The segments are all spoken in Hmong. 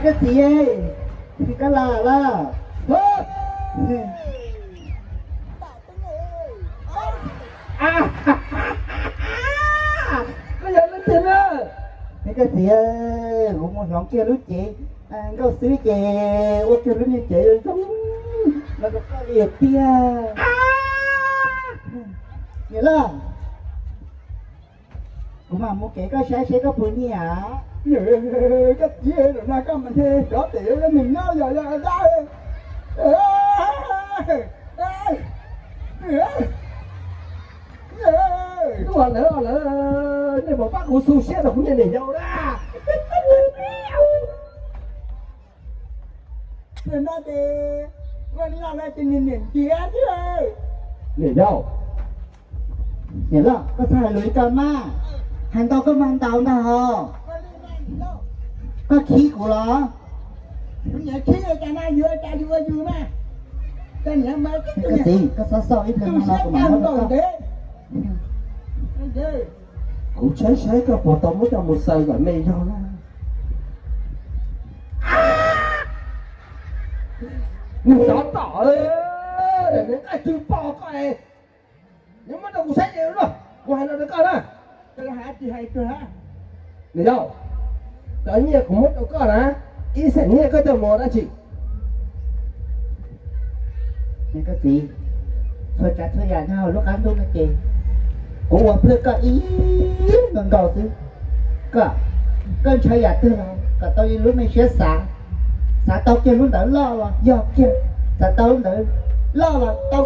Koj txiv, koj los lawm. Koj yog leej twg na? Koj txiv, kuv mus hloov kiag lub cev nkauj xwb ces ua kiag lub niag cev zoo no rau koj li tiag. Niam loj, kuv mam mus kev koj saib seb koj puas nyiam. Koj txiv, zaum no koj mas ntshe xyov tes yuav nug nyob yog yog dab. Tuaj lawm lawm, nej puas pab kuv xu siab rau kuv niag niam yau na? Niam no ces ua li no ces nws niam ntiav thiab. Niam yau, niam loj, koj txhob hais lus li ko mas, hais ntau koj mas ntaus ntag hos. Koj khib kuv los? Kuv niam khib cas na, yus cas yus ua yus mas. Koj niam mas, koj txiv, koj txhob xauj ib pliag no los kuv mam ntaus koj. Kuv saib saib koj puas tau muab coj mus xaws kom me zog na. Nws tov tom, nws nqaij twg pom koj es nws muab rau kuv saib ces no, kuv hais no rau koj na. Niam yau, cov nyiaj kuv muab rau koj na, ib xeem nyiaj koj coj mus ua dab tsi? Koj txiv, txhua tsav txhua yam nyob hauv lub qab ntuj no ces kuv ua plag koj ib nkaus nkaus xwb. Koj, koj ntshaw yam twg los kom tau li lub me siab xav. Xav tau kiag lub ntawd loj los yog kiag, xav tau lub ntawd loj los tau.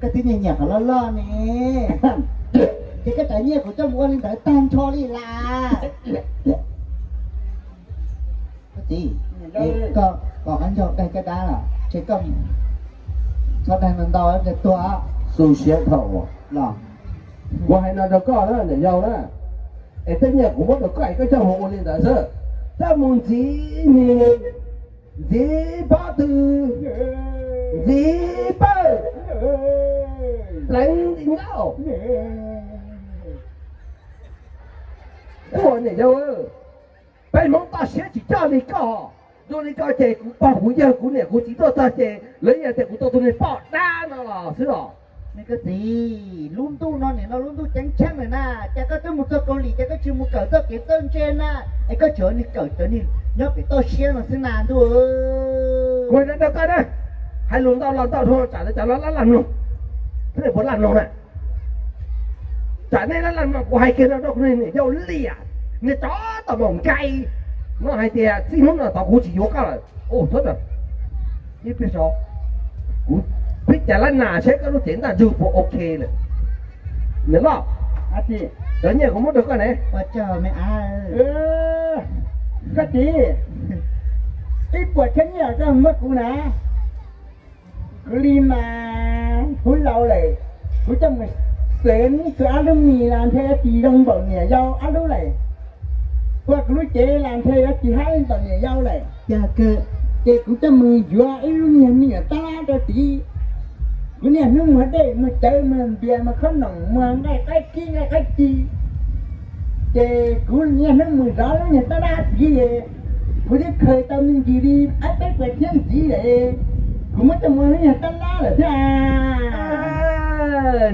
Koj twb nyiam nyiam qhov loj loj ne, ces koj tsav nyiaj kuv coj mus ua li ntawd tag nrho li las. Koj txiv, koj pom qab ncaug daig caj dab los ces koj txhob daig ntau ntau tuag. Xu siab dhau los. Kuv hais no rau koj na niam yau na, es tej nyiaj kuv muab rau koj es koj coj mus ua li ntawd xwb, coj mus ntxiv mis, ntxiv pob tw, ntxiv pawg, pleev nkauj. Ua niam yau, peb Hmoob toj siab tsis coj li koj. Zoo li koj ces kuv pog kuv yawg kuv niam kuv txiv tuaj txog ces lawv yeej tias kuv tau tus niag poj dab no los xwb los. Koj txiv, lub ntuj no nim no lub ntuj ceeb tsheej lawm na, cas koj twb mus txog Kaus Lim ces koj tsis mus kawm txoj kev txawj ntse na, es koj tsuas ua niag kawm cov niag nyob pem toj siab no xwb na ntuj. Kuv hais rau koj na, hais lus ntau los ntau dhau tsam lawv cov laj laj mloog, nej puas laj mloog na? Tsam nej laj laj mloog kuv hais kiag no rau kuv niag niam yau Liam, niag tsov tom maum nkai no hais tias txij hnub no tod kuv tsis yuav koj lawm. Ib pliag, kuv pib cas lab nas seb koj lub cev ntaj ntsug puas ok lawm. Niam loj, cov nyiaj kuv muab rau koj ne. Koj txiv, ib puas txhiab nyiaj koj muab kuv na. Kuv li mas kuv laus lawm, kuv coj mus xev tus ab lub mis los ntshe yuav tsis zoo npaum niam yau ab lub lawm. Ua kuv lub cev los ntshe yuav tsis haib npaum niam yau lawm. Ces kuv coj mus yuav ib lub niag me nyuam tab lab rau tid. Kuv niaj hnub muag dej muag cawv muag npias muag khob noom muag nqaij qaib kib nqaij qaib ci. Ces kuv niaj hnub mus zov lub niag tab lab tid, kuv twb khaws tau me ntsis li ob peb puas txhiab ntxiv lawm, kuv muab coj mus ua lub niag tab lab lawm thiab.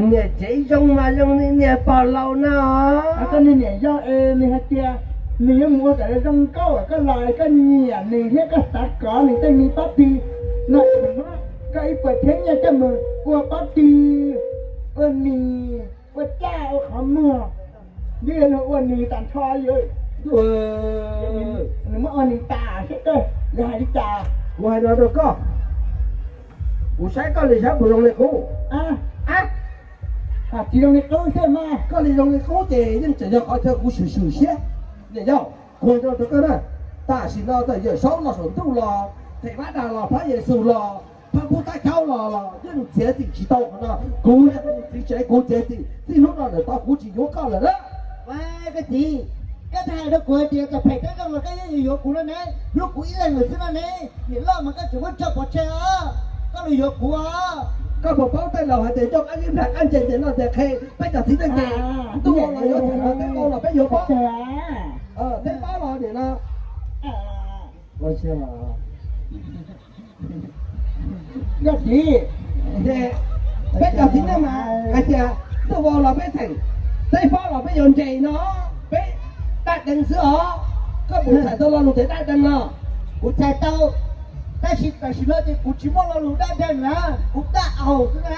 Niam tsev zoo mas zoo li niag pog laus no. Koj niag niam yau es nws hais tias nws yuav mus ua kom zoo nkauj, koj los koj nyiam nws thiab koj xav kov nws tej me pob tw no, koj ib puas txhiab nyiaj coj mus ua pob tw, ua mis, ua caj ua qhov muag, twb yog luag ua nws tas nrho li. Nws muab ua nws tas seb koj yuav hais li cas. Kuv hais no rau koj, kuv saib koj li saib puas zoo li qub. Tsis zoo li qub xwb mas. Koj li zoo li qub ces yeej tseem yog qhov chaw kuv swm swm siab. Niam yau, kuv hais no rau koj na, tam sim no txawm Yawm Saub los saum ntuj los, Theej Vab Dag los, Phab Yexus los, Phab Pub Tab Khaub los los yeej txiav txim tsis tau qhov no. Kuv yog tus txiv tsev, kuv txiav txim, txij hnub no lawm tod kuv tsis yuav koj lawm na. Koj txiv, koj twb hais rau kuv hais tias kom phem koj zoo los koj yeej yuav yuav kuv no ne, hlub kuv ib leeg lawm xwb no ne. Niam loj mas koj tseem muab tso pov tseg os, koj los yuav kuv os. Koj puas paub tej laus hais tias ncauj qab zib nplag qab ntses, ntses noj ntses qhe, peb cov txiv neej ces ntuj los yuav txhais los, teb qau los peb yuav pob, teb pob los nim no. Yog txiv, peb cov txiv neej mas hais tias ntuj vau los peb theem, teb pob los peb yuav nres no, peb daj dees xwb os. Koj puas txhais tau lo lus tias daj dees no? Kuv txhais tau, tab sis tam sim no ces kuv tsis muaj lo lus daj dees na, kuv daj aus xwb na.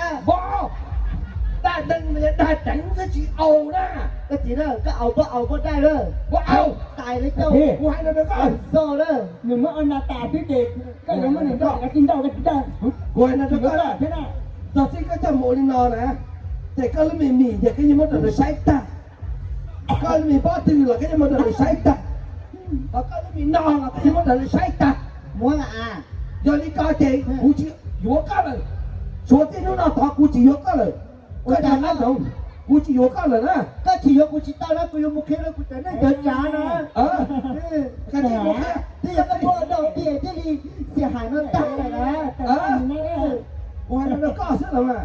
Daj dees mas yog daj dees xwb tsis aus na. Koj txiv na, koj aus puab aus puab daj na, puab aus tais li coj kuv hais no rau koj, xo na. Nws muab ua nas tas xwb ces koj yuav muab nws nrauj, koj tsis nrauj koj tsis daj. Kuv hais no rau koj thiab na, txog txij koj coj mus ua li no na, ces koj lub me mis ces koj yeej muab rau nws saib tag. Koj lub me pob tw los koj yeej muab rau nws saib tag, hos koj lub me no los koj yeej muab rau nws saib tag. Muab a, yog li ko ces kuv tsis yuav koj lawm. Suav txij hnub no tod kuv tsis yuav koj lawm. Koj dag qab ntsoov, kuv tsis yuav koj lawm na. Koj tsis yuav kuv tsis tau na, kuv yuav mus qhia rau kuv cov neej cov tsav na. Koj tsis mus qhia, twb yog koj muab ua rau tias thiaj li xia hais no tag lawm na. Kuv hais no rau koj xwb los mas,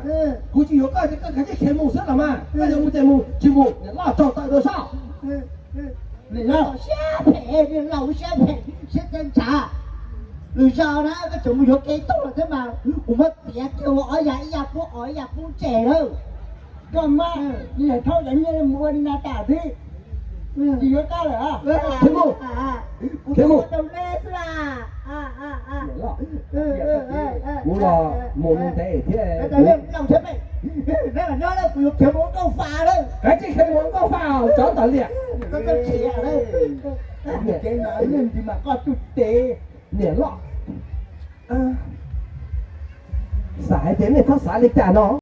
kuv tsis yuav koj ces koj kav tsij khiav mus xwb los mas. Koj yuav mus ces mus, tsis mus niam loj tsaug tawm rau sab. Niam laus siab phem, niam laus siab phem siab txeeb ntshav. Lwm zaus na koj tseem mus yuav kev tuaj lawm thiab mas kuv muab txiav kiag ua ob yam, ib yam pub os ib yam pub ntses lawm. Koj mab, niam thaub cov nyiaj mus ua li no tas xwb, tsis yuav koj lawm. Kuv mus rau neb xwb las. Kuv los mus ntev thiab. Kuv yuav khiav mus ua nkauj fa lawm. Kav tsij khiav mus ua nkauj fa, tsov tom liam. Niam, niam loj, xav hais tias nej txhob xav li cas no.